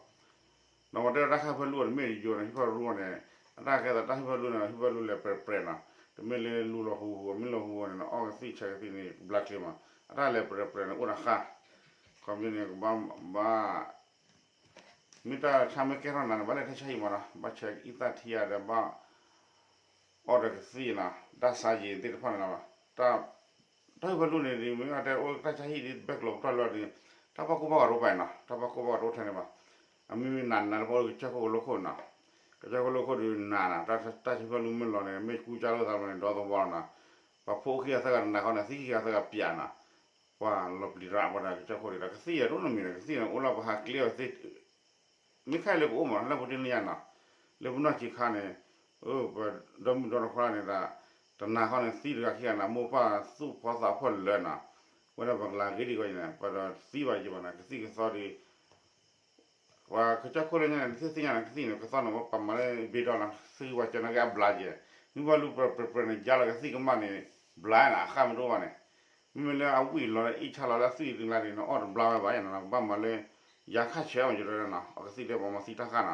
ဒီးပှၤတဲဝဲတၢ်ဟၢဖၢလူန့ၣ် မ့ၢ်ယိၤန့ၣ် ဟံၣ်ဖိကလူန့ၣ် အတၢ်ကဲသးတၢ်ဟၢဖၢလူန့ၣ် ဟံၣ်ဖိကလူလဲၤပြဲးပြဲးနီၤ တမ့ၢ်လၢလူလီၤဟူဟူ မ့ၢ်လီၤဟူန့ၣ် နအီၣ်ကသံၣ်ဆဲးကသံၣ်န့ၣ် ဘျါချ့မး အတၢ်လဲၤပြဲးပြဲးန့ၣ် အိၣ်ဒီးဃၣ် ခီပညီန့ၣ် ကဘၣ် ဘၣ် မ့ၢ်တၢ်ဆါမ့ၢ်ကဲထီၣ်နၤန့ၣ် ဘၣ်လဲၤထဲဆါဟံၣ်မးနီၤ ဘၣ်ဆဲးအံသၣ်ထံအါဒီးဘၣ် အီၣ်ဒီးကသံၣ်နီၤ တၢ်ဆါယံာ်သ့ၣ်တဖၣ်န့ၣ်လီၤ. တၢ်ဟၢဖၢလူန့ၣ်ဒ် မ့ၢ်တဲအိၣ်တၢ်ဆါဟံၣ်ဒ်ဘဲကျိးပတီၢ်လီၤဒ် တၢ်ဘၣ်ကိၢ်ဘၣ်ဂီၤတအိၣ်ဘၣ်နီၤ တၢ်ဘၣ်ကိၢ်ဘၣ်ဂီၤတအိၣ်ထဲန့ၣ်ဘၣ်. အမ့မ့ၢ်နးနးလၢပအိၣ်ကစၢၢ်ခိၣ်ကလိခိၣ်နီၤ ကစၢၢ်ခိၣ်လိခိၣ်ဒ်နးနီၤ တၢ်ဟၢဖၢလူမ့ၢ်လီၤန့ၣ် မ့ၢ်ကူကၢ်လိာ်သးလီၤန့ၣ် ဒီသဝီလီၤနီၤ ပှၤဖိခံဂၤသၢဂၤတနၤဃီန့ၣ် သံခံဂၤသၢဂၤပျးနီၤ ပှၤလီၤပျံၤရၣ်ပှၤဒီးကစၢၢ်ခိၣ်ဒ်ဒီး ကသံၣ်အတအိၣ်နီတမံၤန့ၣ် ကသံၣ်န့ၣ် အိၣ်လၢပဟးကျဲအီၤသ့ မ့ၢ်ခဲအံၤလၢပအိၣ်မး လၢပူၤတ့ၢ်လၢညါနီၤ လၢပနီၢ်ဆံးခါန့ၣ် ပဒီမုၢ်ဒီတခွါန့ၣ်ဒီး တနၤဃီန့ၣ် သံတဂၤခံဂၤန့ၣ် မိၢ်ပၢ်သူၣ်ဖီသးဖီလၢာ်နီၤ ဝဲဒၣ်ပကလၤဂ့ၤဒ်အံၤန့ၣ် ပဒီးသံဘၣ်ယံၤဘၣ်န့ၣ် ကသံၣ်ကသီဒ် ပှၤကစၢၢ်ခိၣ်လၢညါန့ၣ် နသ့ၣ်ညါန့ၣ် ကသံၣ်န့ၣ် ကသီန့ၣ် ပှၤမၤလၢဘ့ဒီလီၤ သံဝဲကၢန့ၣ်က့အဘျါက့ၤ မ့ၢ်ဘၣ်လူၤပြဲးပြဲးပြဲးန့ၣ် ယါလီၤကသံၣ်ကမၣ်န့ၣ် ဘျါန့ၣ် အဃၣ်မ့ၢ်တအိၣ်ဘၣ်န့ၣ် မ့မ့ၢ်လၢအဝံၣ်လီၤလၢအံၣ်ဆါလီၤလၢအသွံၣ်တကျါန့ၣ် နအီၣ်တဘျါဝဲဘၣ်ယါနီၤ ကဘၣ်မၤလၢ ယါခၣ်ဆၢအီၤယၤဒီးနီၤ အကသံၣ်တဲပှၤမၤသံတၢ်ဃၣ်နီၤ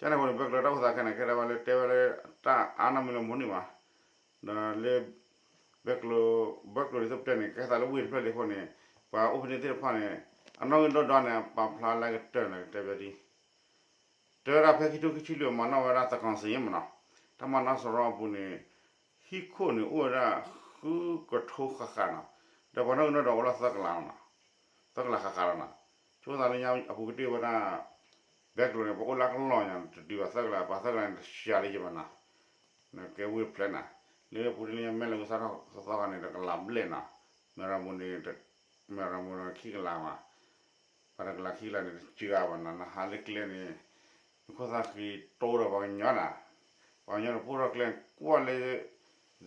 ကန့ၣ်အဃိန့ၣ် ဘဲကျိးတၢ်အိၣ်သးခဲန့ၣ် ကဲထီၣ်ဝဲလၢတဲဝဲလၢ တၢ်အါနီၢ်မ့ၢ်လၢမိၢ်န့ၢ်ဘၣ် ဒီးလၢ ဘဲကျိး ဘဲကျိးဒ်သိးပတဲန့ၣ် ကဲသးလၢဝ့ၢ်တဖျၢၣ်လံအဃိန့ၣ် ပှၤအိၣ်ဖဲန့ၣ်သ့ၣ်တဖၣ်န့ၣ် အနီၣ်ဂံၢ်ဒီဒီန့ၣ် ပာ်ဖျါလၢကတၢၢ်န့ၣ် ကတဲဘၣ်ဒ် တဲဝဲဒၣ်ဖဲခံထိခံဆံလွံၢ်မၤနီၣ်ဝဲဒၣ်သကီၢ်စ့ၣ်မးနီၤ တၢ်မၤနီၣ်စရီအပူၤန့ၣ် ဟံၣ်ခိၣ်န့ၣ်အိၣ်ဝဲဒၣ်ဃုကထိဃၣ်ဃၣ်နီၤ ဒီးပှၤနီၣ်ဂံၢ်နီၣ်ဒွးအိၣ်လၢသၢကလးနီၤ သၢကလးဃၣ်ဃၣ်လီၤနီၤ ဆိသးလၢညါအပူၤကတၢၢ်ဝဲဒၣ် ဘဲကျိးန့ၣ် ပအိၣ်လၢကလီၢ်ညါ တတုၤဘၣ်သၢကလး ပှၤသၢကလးန့ၣ် တရှးလၢယဘၣ်နီၤ နကဲဝ့ၢ်ဖျဲးနီၤ လၢပူၤတ့ၢ်လၢညါမဲၢ်လၢကစၢ်ထီၣ်သီခါန့ၣ် တကလးဘျဲၣ်နီၤ မဲၢ်ရမူန့ၣ် မဲၢ်ရမူန့ၣ်ခံကလးမး ပှၤတကလးခံကလးန့ၣ် တစှၤဘၣ်နီၤ နဟးလၢကျဲန့ၣ် နခိၣ်သၣ်ဃံတိဒီးပှၤကညီနီၤ ပှၤကညီန့ၣ် ပိၢ်ထီၣ်ကျဲ ကွၢ်လၢ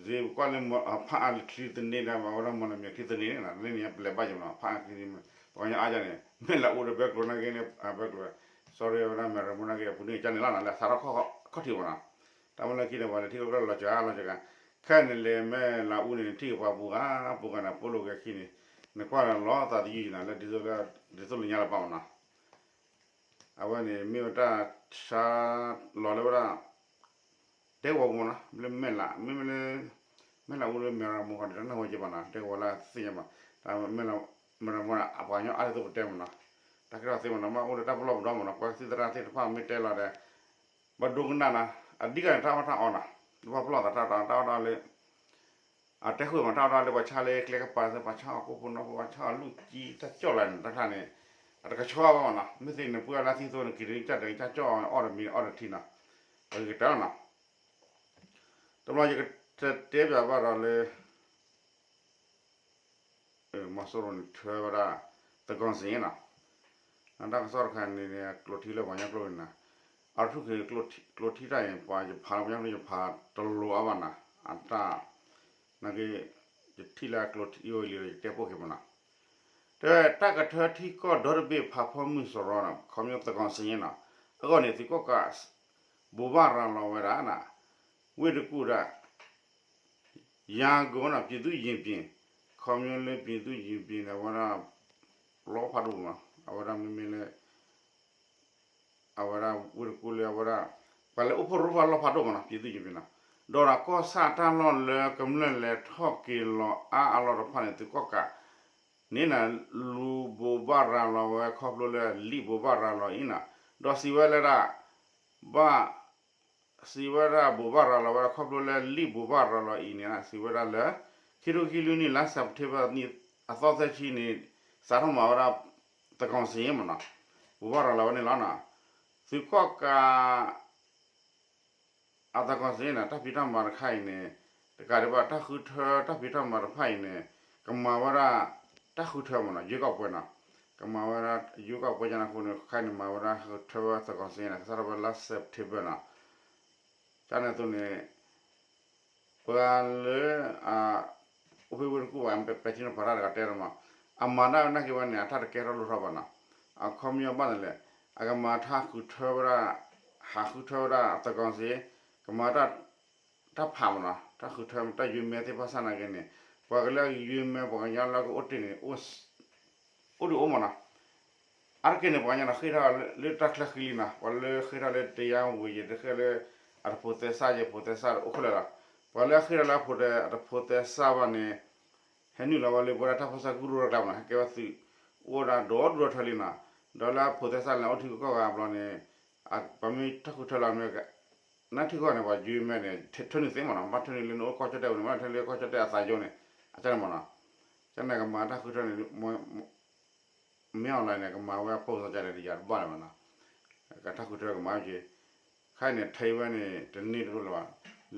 စ့ ကွၢ်လၢ ဖးအါလၢချံသန့ဒီး အဝဲဒၣ်မီၢ်လမံၤချံသန့န့ၣ် လၢန့ၣ်ပလဲၤဘၣ်ယမနီၤ ဖးအါချံသန့ ပှၤကညီအါယၤန့ၣ် မဲၢ်လးအူဒီးဘဲကျိးနာ်က့န့ၣ် ဘဲကျိး sorry ဝဲဒၣ်မဲၢ်ရမူနာ်က့ အပူၤန့ၣ်ကန့ၣ်လီၤနီၤ လၢအစးထီၣ်ခီၣ်ထံးမနီၤ တၢ်မ့ၢ်လၢခံန့ၣ် ပှၤလဲၤထံၣ်လီၤလီၤစှၤလီၤစှၤ ခဲန့ၣ်လဲၤမဲၢ်လးအူန့ၣ် ထံၣ်ကပှၤပူၤဂၤ ပူၤဂၤန့ၣ် ပိၢ်လိာ်က့ၤခံန့ၣ် နကွၢ်လီၤသးသယုၢ်ယံၤနီၤ လၢဒ်သိးလၢ ဒ်သိးလၢညါလၢပာ်မနီၤ အဝဲန့ၣ် မ့ၢ်ဝဲတၢ်ဆါလီၤလၢဝဲဒၣ် တဲဝဲမနီၤ လၢမဲၢ်လး မ့မ့ၢ်လၢ မဲၢ်လးအူလၢမဲၢ်ရမူဃီန့ၣ် တၢ်နၢ်ဟူက့ၤဘၣ်နီၤ တဲဝဲလၢသ့ၣ်ညါဘၣ် တၢ်မဲၢ်လး မဲၢ်ရမူန့ၣ် အပှၤကညီအါဒ်သိးပတဲမနီၤ တၢ်ကဲထီၣ်သ့မနီၤ မ့ၢ်အိၣ်လၢတၢ်ပလီၢ်ပဒီမနီၤ ပှၤကသံၣ်သရၣ်သ့ၣ်တဖၣ်မ့ၢ်တဲလီၤဒီး ဘၣ်ဒိကနၣ်နီၤ အဓိကန့ၣ် တၢ်အီၣ်တၢ်အီနီၤ ပှၤပလီၢ်သးတၢ်အီၣ်တၢ်အီလၢ အတဲဃုာ်မး တၢ်အီၣ်တၢ်အီလၢပှၤဆါလၢကျဲကပၤသ့ၣ် ပှၤဆါအီၣ်ကိၣ်ဖိနီၢ်ဖိ ပှၤဆါအီၣ်လူၢ်ကံ တၢ်ကၠီၣ်လၢန့ၣ် တၢ်ခါန့ၣ် အတကဆှီဘၣ်မနီၤ, မ့ၢ်သ့ၣ်နပှၢ်လၢသံသိန့ၣ် က့ၤတကၢ်တကၢ်ကၠီၣ်အီၣ်တမံၤအီၣ်တထံနီၤ, ပကကတၢၢ်လီၤနီၤ. တဘျီယကတဲပၠးဘၣ်ဒီးလၢ မီၤစိရိၤန့ၣ်ထွဲဝဲဒၣ် သကီၢ်စ့ၣ်နီၤ, တၢ်ကစီၣ်တခါန့ၣ် ကျိးထံလၢပှၤကညီကျိာ်န့ၣ်နီၤ, အထူၣ်က့ၤ ကျိးထံတၢ်အံၤ ပှၤယဖးလၢပှၤကညီကျိာ်ယဖးတလိၤအါဘၣ်နီၤ, အတၢ် နာ်က့ ယထံၣ်လၢကျိးထံအိၣ်လံဒီးယတဲပိာ်က့ၤမနီၤ. တဲဝဲ တၢ်ကထၢထံကီၢ်ဒီတဘ့ၣ်ဖးဖီမုၢ်စရီနီၤ, ခီဖျိသကီၢ်စ့ၣ်နီၤ, အဂီၢ်န့ၣ် သုးကီၣ်ကး ဘိးဘၣ်ရၤလီၤဝဲဒၣ်နီၤ, ဝ့ၢ်တကူၣ်ဒၣ် ရန်ကုန်နီၤ, ပြည်သူ့ရင်ပြင်, ခီဖျိလၢ ပြည်သူ့ရင်ပြင်န့ၣ် အဝဲဒၣ် လီၤဖးဒိၣ်မး, အဝဲဒၣ်မ့မ့ၢ်လၢ အဝဲဒၣ်ဝ့ၢ်တကူၣ်လၢအဝဲဒၣ် ပှၤလၢအိၣ်ဖှိၣ်ရိဖှိၣ်လီၤဖးဒိၣ်မးနီၤ, ပြည်သူ့ရင်ပြင်နီၤ, ဒီးတၢ်ကီၢ်ဆၣ်တၢ်လီၢ်လၢကမျၢၢ်လဲၤထီၣ်က့ၤလီၤအါအလီၢ်တဖၣ်န့ၣ် သုးကီၣ်ကးန့ၣ်နီၤ, လူၤဘိးဘၣ်ရၤလီၤဝဲခီဖျိလၢလံာ်ဘိးဘၣ်ရၤလီၤအံၤနီၤ, ဒီးစံးဝဲလၢဒၣ် ဘၣ် စံးဝဲဒၣ်ဘိးဘၣ်ရၤလီၤဝဲဒၣ်ခီဖျိလၢလံာ်ဘိးဘၣ်ရၤလီၤအံၤန့ၣ် စံးဝဲဒၣ်လၢ ခံထိခံလွံၢ်နံၣ်လါ September အသီသၢဆံန့ၣ် စးထီၣ်မၤဝဲဒၣ် သကီၢ်စ့ၣ်မနီၤ, ဘိးဘၣ်ရၤလီၤဝဲန့ၣ်လီၤနီၤ, သုးကီၣ်ကး အသကီၢ်စ့ၣ်န့ၣ် တၢ်ဖံးတၢ်မၤတခါအံၤန့ၣ် တကးဒံးဘၣ် တၢ်ဃုထၢတၢ်ဖံးတၢ်မၤတဖၣ်အံၤန့ၣ် ကမၤဝဲဒၣ် တၢ်ဃုထၢမနီၤ, ရွေးကောက်ပွဲနီၤ, ကမၤဝဲဒၣ် ရွေးကောက်ပွဲ ကန့ၣ်အဃိန့ၣ် ခဲအံၤန့ၣ် မၤဝဲဒၣ်ဃုထၢဝဲသကီၢ်စ့ၣ်န့ၣ် ကစးထီၣ်ဝဲလါ September နီၤ, ကန့ၣ်အသိးန့ၣ် ပှၤလၢ အိၣ်ဖဲဝ့ၢ်တကူၣ်ဘၣ် ပဲာ်ထံနီၤဖးတၢ်တဂၤတဲတမး, အမၤတၢ်နာ်က့ဝဲန့ၣ် အတၢ်တကဲထီၣ်လိၣ်ထီၣ်ဘၣ်နီၤ, အခီပညီဘၣ်န့ၣ်လဲၣ်, အကမၤတၢ်ဃုထၢဝဲဒၣ် ဟးဃုထၢဝဲဒၣ်သကီၢ်စ့ၣ်, ကမၤတၢ် တၢ်ဖးမနီၤ, တၢ်ဃုထၢ တၢ်ယွ့မဲသ့ၣ်တဖၣ်စ့ၢ်နာ်က့န့ၣ် ပှၤကလၢယွ့မဲ ပှၤကညီလၢကအိၣ်တ့ၢ်န့ၣ် အိၣ်ဒုးအိၣ်မနီၤ, အါတက့ၢ်န့ၣ် ပှၤကညီန့ၣ် ဃ့ၢ်ထီၣ်လၢတၢ်ချၢဃံလံနီၤ, ပှၤလၢဃ့ၢ်ထီၣ်လၢ တရားဝင် ယတဃ့ၢ်လၢ အတဖိးသဲစး ယဖိးသဲစးအိၣ်ခဲလၢာ်လီၤ, ပှၤလၢအဃ့ၢ်ထီၣ်လၢအဖိးသဲစးဘၣ်န့ၣ် ဟဲနုာ်လီၤဝဲလၢပဝဲဒၣ်တၢ်ဖီၣ်ဆၢကရူၢ်တၢ်ကျါမနီၤ, ဟဲကဲဝဲသုး အိၣ်ဝဲဒၣ်ဒီဒူၣ်ဒီထၢလံနီၤ, ဒီးလၢအဖိးသဲစးန့ၣ် အိၣ်ထံကီၢ်ဂၤဘျီန့ၣ် ပှၤမ့ၢ်တၢ်ဃုထၢလီၤန့ၣ် နထံကီၢ်န့ၣ် ပှၤယွ့မဲန့ၣ် ထၢနုာ်သ့မနီၤ, ဘၣ်ထၢနုာ်လၢနအိၣ်ကီၢ်ကၠီၣ်တဲၣ်ပူၤန့ၣ် ဘၣ်ထၢနုာ်လၢကီၢ်ကၠီၣ်တဲၣ်အသးယိန့ၣ် အကန့ၣ်မနီၤ, ကန့ၣ်ကမၤတၢ်ဃုထၢန့ၣ် မ့ၢ်အီၣ်လဲၣ်န့ၣ် ကမၤဝဲအပိၢ်စီကလဲၣ်တယၤတဘၣ်လၢၤမနီၤ, ကတၢ်ဃုထၢကမၤက့ၤ, ခဲအံၤန့ၣ် ထဲဝဲန့ၣ် တန့ၢ်တဒိၣ်လၢၤဘၣ်,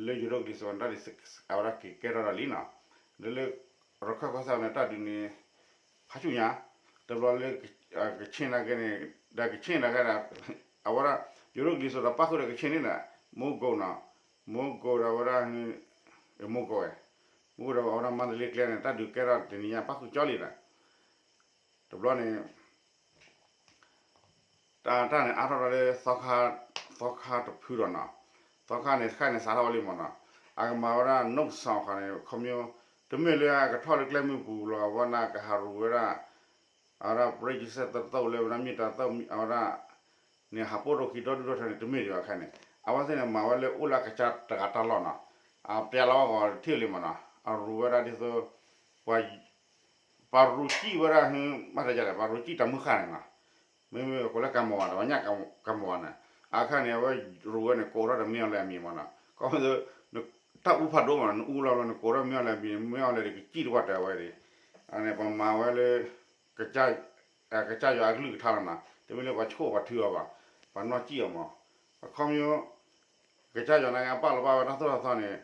လၢယိၤဒိၣ်ကလံၤစိးတၢ်ဒ်အဝဲဒၣ်က့ၤကဲထီၣ်ဒီးလံနီၤ, လၢလၢ ရခၢၣ်ကီၢ်စဲၣ်န့ၣ် တၢ်ဒုးန့ၣ် ဖးဆူၣ်ညါ, တဘျီလၢ ကခ့ၣ်နာ်က့န့ၣ် ဒီးကခ့ၣ်နာ်က့ဒီး အဝဲဒၣ် ယိၤဒိၣ်ကလံၤစိးဒီးပၣ်ဃုာ်ဒီးကခ့ၣ်န့ၣ်ဒီး မိကိးနီၤ, မိကိးဒီးအဝဲဒၣ် မိကိးဝဲ မိကိးဒီးအဝဲဒၣ်မၤတလ့ကျဲန့ၣ် တၢ်ဒုးကဲထီၣ်တနံၤညါပၣ်ဃုာ်ကၠီလံဒီး တဘျီန့ၣ် တၢ်တၢ်န့ၣ်အါထီၣ်ဒီးလၢ သီခါတဖုဒီးနီၤ, သီခါန့ၣ် ခဲအံၤန့ၣ် စးထီၣ်ဝဲလံမနီၤ, အကမၤဝဲဒၣ် နုတ်ဆောင် ဃီန့ၣ် ခီဖျိ တမ့ၢ်လၢအကထီၣ်လၢကျဲမုၢ်ပူၤလီၤ အဝဲဒၣ်ကဟးရူၤဝဲဒၣ် အဝဲဒၣ် ပရ့ယစဲၣ်သတၢၣ်လၢဝဲဒၣ်မ့ၢ်တၢ်သၣ် အဝဲဒၣ် န့ၣ် ဟးပိာ်ထီၣ်ခံဒီဒူၣ်ဒီထၢန့ၣ် တမ့ၢ်ဒံးဘၣ်ခဲအံၤန့ၣ်, အဝဲသ့ၣ်န့ၣ် မၤဝဲလၢအိၣ်လၢအကစၢ်တဂၤတၢ်လီၢ်နီၤ, အပျဲလီၤအဂီၢ်တထံၣ်လံမနီၤ, အရူၤဝဲဒၣ်ဒ်သိး ပှၤ ပှၤရူၤစံၣ်ဝဲဒၣ် ဘၣ်တဲလဲၣ် ပှၤရူၤစံၣ်တၢ်မုၢ်ဃၢ်န့ၣ်နီၤ, မ့မ့ၢ်ကိးလၢကၤမီၤဝါဒီး ပှၤညၣ်ကၤမီၤဝါန့ၣ်, အခါန့ၣ် အဝဲရူၤဝဲန့ၣ် ကိးထီၣ်ဒီးမ့ၢ်အီၤလဲၣ်အမံၤမနီၤ, ခီဖျိ တၢ်အူဖးဒိၣ်မနီၤ နအူလီၤဘျီ နကိးထီၣ်မ့ၢ်အီၤလဲၣ်အမံၤ မ့ၢ်အီၤလဲၣ်ဒီးကစံၣ်တပှၢ်တၢၢ်ဝဲဒၣ်, အန့ၣ် ပှၤမၤဝဲလၢ ကစၢ်ယွၤအကလုၢ်ကထါလီၤနီၤ, တမ့ၢ်လၢပှၤဆိၣ်ပှၤထုအီၤဘၣ်, ပှၤနီၢ်စံၣ်အီၤမး, အခီပညီ ကစၢ်ယွၤနာ်က့ အပာ်လီၤဘၣ်ဝဲတၢ်သိၣ်တၢ်သီန့ၣ်,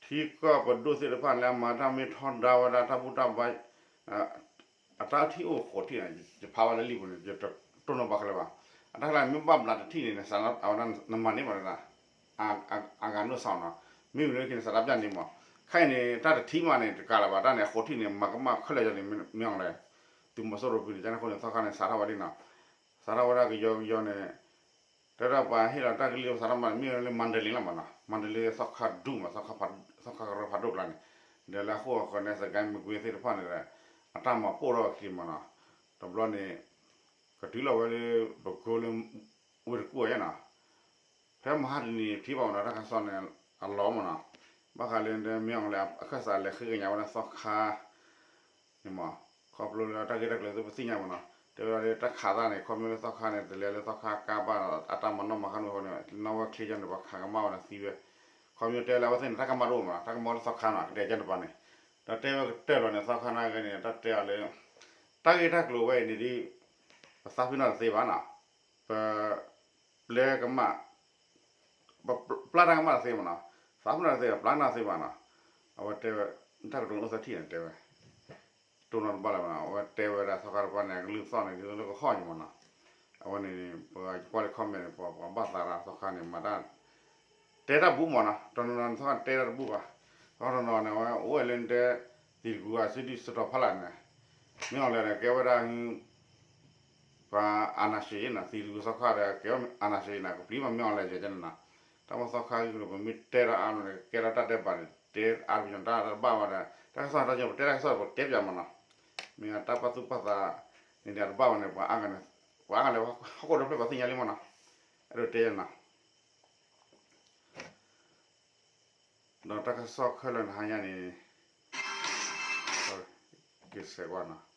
ထံကီၢ်ပဒိၣ်သ့ၣ်တဖၣ်လၢအမၤတၢ်မ့ၢ်ထီဒါဝဲဒၣ်တၢ်ဘူၣ်တၢ်ဘါ, အတၢ်ထံၣ်အိၣ်ဃိးထံၣ်န့ၣ် ယဖးဝဲလၢလံာ်ပူၤန့ၣ် ယတတိၢ်နီၣ်ဘၣ်ခဲလၢာ်ဘၣ်, အတၢ်ကျါန့ၣ် မ့ၢ်ဘၣ်ဘျးတထံၣ်န့ၣ် အဝဲဒၣ်နမၤန့ၢ်ဘၣ်ဒၣ် အဂၤနိၣ်စီၤနီၤ, မ့ၢ်ဝံၤလၢခံန့ၣ် စးထီၣ်ပျၢ်န့ၢ်မး, ခဲအံၤန့ၣ် တၢ်တထံၣ်မးန့ၣ် တကးလၢၤဘၣ်, တၢ်န့ၣ် အဃိးထံၣ်န့ၣ် မၤကမၣ်ခဲလၢာ်ယီၤန့ၣ် မ့ၢ်အီၤလဲၣ်, သုးမီၤစိရိၤဖုန့ၣ် ကန့ၣ်အဃိန့ၣ် သီခါန့ၣ် စးထီၣ်ဝဲဒၣ်နီၤ, စးထီၣ်ဝဲဒၣ်ကယီကယီန့ၣ်, တဲဒၣ်ပှၤဟ့ၣ်လီၤတၢ်ကလံၤစးထီၣ်မး မ့ၢ်လၢမန္တလေးလီၤမးနီၤ, မန္တလေး သီခါဒူၣ်မး သီခါကရၢဖးဒိၣ်ကျါန့ၣ်, ဒီးလၢအဃိအဃိန့ၣ် စကဲမကွ့သ့ၣ်တဖၣ်န့ၣ်ဒီး အတၢ်မၤပိာ်ထီၣ်အခံမးနီၤ, တဘျီန့ၣ် ကတုၤလီၤဝဲလၢ ပကိလၢ ဝ့ၢ်တကူၣ်အံၤနီၤ, ဖဲမဟါတနံၤထံၣ်ဘၣ်မးနီၤ တၢ်ကစီၣ်န့ၣ် အလီၤမးနီၤ, ဘၣ်ဃးလၢမ့ၢ်အီၤလၢ အခၢၣ်စးလဲၤဃ့ကညးဝဲဒၣ်သီခါ န့ၣ်မး, ခီဖျိလၢတၢ်ဂ့ၢ်တၢ်ကျိၤသုပသ့ၣ်ညါမးနီၤ, တဲဝဲဒၣ်လၢတၢ်ခးသၣ်န့ၣ် ခီဖျိလၢသီခါန့ၣ် တလဲၤလၢသီခါကါဘၣ်ဒီး အတၢ်မၤနီၣ်မၤဃါန့ၣ်အဃိန့ၣ် နီၣ်ဝဲချ့ကၠီန့ၣ် ပှၤခးကမၣ်ဝဲဒီးသံဝဲ, ခီဖျိတဲလၢအဝဲသ့ၣ်န့ၣ် တၢ်ကမၣ်တအိၣ်မးနီၤ, တၢ်ကမၣ်လၢသီခါနီၤ ကတဲကၢ်တပၤန့ၣ်, ဒီးတဲဝဲကတၢၢ်လီၤန့ၣ် သီခါနာ်က့န့ၣ် တၢ်တဲအီၤလၢ တၢ်ဂ့ၢ်တၢ်ကျိၤဝဲအံၤန့ၣ်ဒ် ပသးဖုနီၢ်တသ့ဘၣ်နီၤ, ပ ပျဲကမၣ် ပပျၢ်တၢ်ကမၣ်တသ့မ့ၢ်နီၤ, သးဖုနီၢ်တသ့ဘၣ် ပျၢ်နီၢ်တသ့ဘၣ်နီၤ, အဝဲတဲဝဲ တၢ်ကတိၤန့ၣ်အိၣ်သၢထံၣ်န့ၣ်တဲဝဲ တိၢ်နီၣ်တဘၣ်လၢၤဘၣ်နီၤ, အဝဲတဲဝဲဒၣ်သီခါတပၤန့ၣ် အကလုၢ်သီၣ်န့ၣ် ဒ်သိးလၢကဟီၣ်ညါမ့ၢ်နီၤ, အဝဲန့ၣ် ပကွၢ်လၢ comment န့ၣ် ပှၤဘၣ်သးရၣ်သီခါန့ၣ် မၤတၢ် တဲတၢ်တဘူၣ်မ့ၢ်နီၤ, တနီၤနီၤန့ၣ်သီခါန့ၣ်တဲတၢ်တဘူၣ်ဘၣ်, သီခါတနီၤန့ၣ် အဝဲအိၣ်ဝဲလၢတဲ သံတကူအစုဒုၣ်စတီၤဖးလၢ်န့ၣ်, မ့ၢ်အီၤလဲၣ်န့ၣ် ကဲဝဲဒၣ် ပှၤအာဏာရှင်နီၤ, သံတကူသီခါဒီး ကဲဝဲအာဏာရှင်နီၤ, ကပျံၤမ့ၢ်မ့ၢ်အီၤလဲၣ်ယဲၢ်ကဲန့ၣ်နီၤ, တၢ်မ့ၢ်သီခါက့ၤ ပမ့ၢ်တဲတၢ်အါမးန့ၣ် ကဲထီၣ်တၢ်ဒဲးဘးန့ၣ် တဲအါတပညီ တၢ်တဘၣ်ဘၣ်ဒီး တၢ်ကစီၣ်တၢ်ကစီၣ် ပတဲတၢ်ကစီၣ် ပတဲပၠးမ့ၢ်နီၤ, မ့ၢ်တၢ်ပာ်သူၣ်ပာ်သးန့ၣ်ဒီးတဘၣ်ဘၣ်န့ၣ် ပှၤအါဂၤန့ၣ် ပှၤအါဂၤလၢဟီၣ်ခိၣ်ဒီဖျၢၣ်ပှၤသ့ၣ်ညါလံမ့ၢ်နီၤ, အဲၣ်ဒိးတဲယဲၢ်နီၤ ဒီးတၢ်ကစီၣ်ခဲလၢာ်နဟါညါန့ၣ် က့ၤစဲးကွၢ်နီၤ,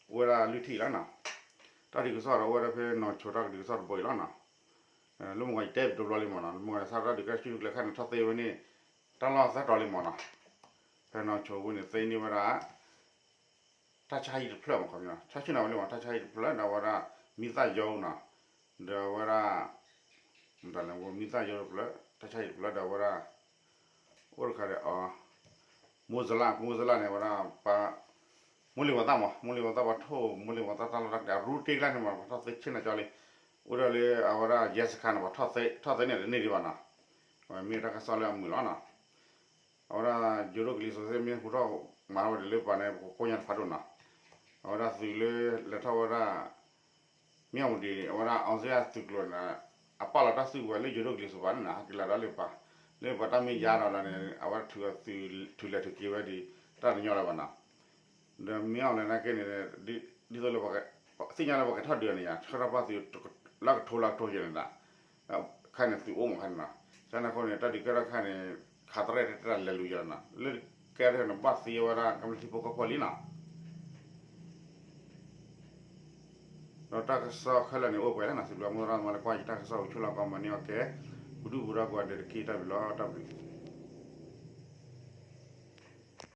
အိၣ်ဝဲဒၣ်လွံၢ်ထံၣ်လီၤနီၤ, တၢ်ဒုးကစီၣ်ဒီးအိၣ်ဝဲဒၣ်ဖဲနီၢ်ဆိတၢ်ကဒုးကစီၣ်တဘိအံၤလီၤနီၤ, လၢမုၢ်ဂီၤယတဲတဘျီလံမ့ၢ်နီၤ, လၢမုၢ်ဂီၤန့ၣ် စးထီၣ်တၢ်ဒုးကဲထီၣ်ဆူၣ်တကျဲခါန့ၣ် ထီၣ်သ့ဝဲန့ၣ် တၢ်လီၢ်သၢတီၤလံမ့ၢ်နီၤ, ဖဲနီၢ်ဆိဝဲန့ၣ် သ့န့ၢ်ဝဲဒၣ် တၢ်ဆါဟံၣ်တဖျၢၣ်မ့ၢ်ခီပညီ ဆါဆ့ၣ်နီၤဝဲလံမ့ၢ် တၢ်ဆါဟံၣ်တဖျၢၣ် ဒီးဝဲဒၣ် မံသၣ်ယိနီၤ, ဒီးဝဲဒၣ် မံသၣ်ယိတဖျၢၣ် တၢ်ဆါဟံၣ်တဖျၢၣ် ဒီးဝဲဒၣ် အိၣ်တခါဒီး မိၢ်စလၣ် မိၢ်စလၣ်န့ၣ် ဝဲဒၣ်ပှၤ မိၢ်လ့ၤဝဲသၣ်မး မိၢ်လ့ၤဝဲသၣ် ပှၤထိၣ် မိၢ်လ့ၤဝဲသၣ်တၢ်လီၢ်တၢ်ကျဲ အရူတ့ကျါန့ၣ်မး ပှၤထီၣ်သ့ဆ့ၣ်နီၤကၠီလံ, အိၣ်ဒီးလၢအဝဲဒၣ် ရဲစခန်းန့ၣ် ပှၤထီၣ်သ့န့ၣ်တန့ၢ်ဒံးဘၣ်နီၤ, မ့ၢ်တၢ်ကစီၣ်လၢအမုာ်လီၤနီၤ အဝဲဒၣ် ယိၤဒိၣ်ကလံၤစိးသ့ၣ်မ့ၢ်ဟူထီၣ်မၤထီၣ်ဝဲဒၣ်လၢပှၤန့ၣ် ပကကိညါတဖးဒိၣ်နီၤ, အဝဲဒၣ်သုးလၢလဲၤထီၣ်ဝဲဒၣ် မ့ၢ်အမူဒံး အဝဲဒၣ် အောင်ဇေယျ သုးကျိၤန့ၣ် အပာ်လီၤတၢ်စုကဝဲၤလၢယိၤဒိၣ်ကလံၤစိးပၤန့ၣ်နီၤ ဟဲက့ၤလီၤဒီးလၢပှၤ လၢပှၤတၢ်မ့ၢ်ယါဒီးန့ၣ် အဝဲဒၣ်ထုးလၢာ်ထုးက့ၤဝဲဒၣ် တၢ်တညီလၢၤဘၣ်နီၤ, ဒီးမ့ၢ်အီၤလဲၣ်နာ်က့န့ၣ် ဒ်သိးလၢ သ့ၣ်ညါလၢပှၤကထီၣ်ဒုးန့ၣ်ယါ ဆှၢထီၣ်ပှၢ်သုး လၢကထိလၢကထိယဲၢ်န့ၣ်ဒီး ခါန့ၣ်သုးအိၣ်မးခါန့ၣ်နီၤ, ကန့ၣ်အဃိန့ၣ် တၢ်ဒုးကဲထီၣ်ခါန့ၣ် ခးသရဲၣ်တၢ်လဲၤလူၤယဲၢ်နီၤ လၢကဲထီၣ်န့ၣ် ဘၣ်သံဝဲဒၣ် ကမျၢၢ်ထံဖိကီၢ်ဖိလံနီၤ ဒီးတၢ်ကစီၣ်ခဲလၢာ်န့ၣ် အိၣ်ပှဲၤလံနီၤ စံးဘျုးမိၢ်သရၣ်သမါလၢကွၢ်ယတၢ်ကစီၣ် ဝံၤဆိၣ်လီၤကီးမၤန့ၢ်အီၣ်ကဲ ပူၤဒူၣ်ပူၤဒါကိးဂၤဒဲးတက့ၢ် တၢ်ဘျုးလီၤ တၢ်ဘျုး